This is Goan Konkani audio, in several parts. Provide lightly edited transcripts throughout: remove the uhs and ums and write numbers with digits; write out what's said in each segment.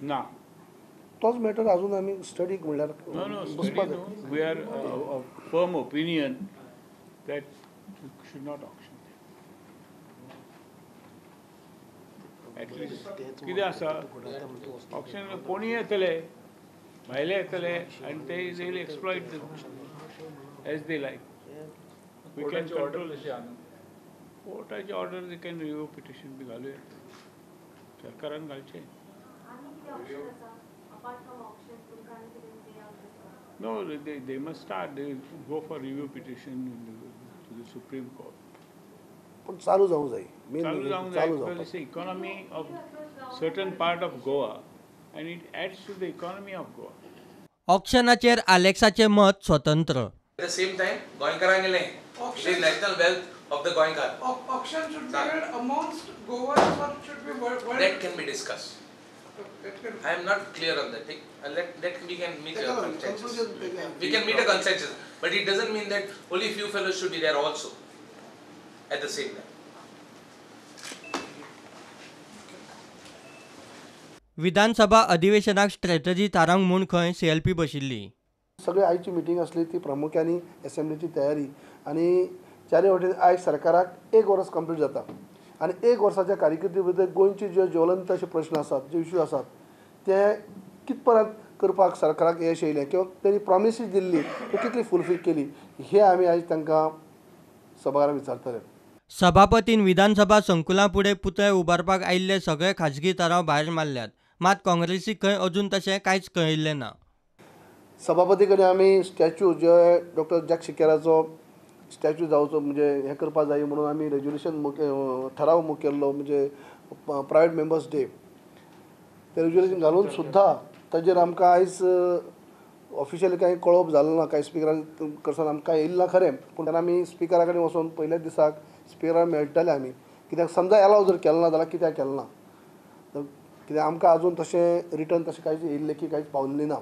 ना. तोच मॅटर अजून आमी स्टडीक म्हणल्यार बसपाक. We are of firm opinion that you should not auction. At least कितें आसा ऑक्शन कोणूय येतले, भायले येतले आनी ते they will exploit as they like. We can control. कोर्टाची order they can review petition बी घालूं येता, सरकारान घालचें. No, they must start. They go for review petition to the Supreme Court. पण चालू जावंक जाय. चालू जावंक जाय because it's the economy of certain part of Goa and it adds to the economy of Goa. ऑक्शनाचेर आलेक्साचें मत स्वतंत्र. At the same time, गोंयकारांगेलें it is national wealth of the Goenkar. Auction should be held amongst Goans or should be world. That can be discussed. I am not clear on that thing. Let we can meet a consensus. We can meet a consensus, but it doesn't mean that only few fellows should be there also at the same time. विधानसभा अधिवेशनाक स्ट्रॅटजी थारावंक म्हूण खंय सीएलपी बशिल्ली. सगळे आयची मिटींग आसली ती प्रामुख्यान एसेंब्लीची तयारी आनी चारय वटेन आयज सरकाराक एक वर्स कंप्लीट जाता आनी एक वर्साच्या कारकिर्दी भितर गोंयचे जे ज्वलंत अशे प्रश्न आसात, जे इश्यू आसात ते कितपर्यंत करपाक सरकाराक यश येयलें किंवा तेणी प्रॉमिसीस दिल्ली ती कितली फुलफील केली हे आमी आयज तांकां सभाघरांत विचारतले. सभापतीन विधानसभा संकुला फुडें पुतळे उबारपाक आयिल्ले सगळे खाजगी थाराव भायर मारल्यात, मात काँग्रेसीक खंय अजून तशें कांयच कळिल्लें ना. सभापती कडेन आमी स्टॅच्यू जे डॉक्टर जॅक सिकेराचो स्टॅच्यू जावचो म्हणजे हें करपाक जाय म्हणून आमी रेजोल्युशन ठराव मूव केल्लो, म्हणजे प्रायवेट मेंबर्स डे ते रेजोल्युशन घालून सुद्दां ताजेर आमकां आयज ऑफिशियली कांय कळोवप जालें ना, कांय स्पिकरान कडसून आमकां येयलें ना खरें, पूण तेन्ना आमी स्पिकरा कडेन वचोन पयल्याच दिसाक स्पिकरा मेळटले आमी, कित्याक समजा एलाव जर केलें ना जाल्यार कित्याक केलें ना, कित्याक आमकां अजून तशें रिटर्न तशें कांयच येयल्लें की कांयच पावलें ना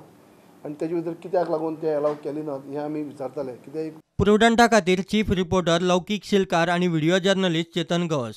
आनी तेजे भितर कित्याक लागून ते एलाव केली ना हें आमी विचारताले. कित्याक प्रुडंटा खातीर चीफ रिपोर्टर लौकीक शिलकार आनी व्हिडियो जर्नलिस्ट चेतन गवस.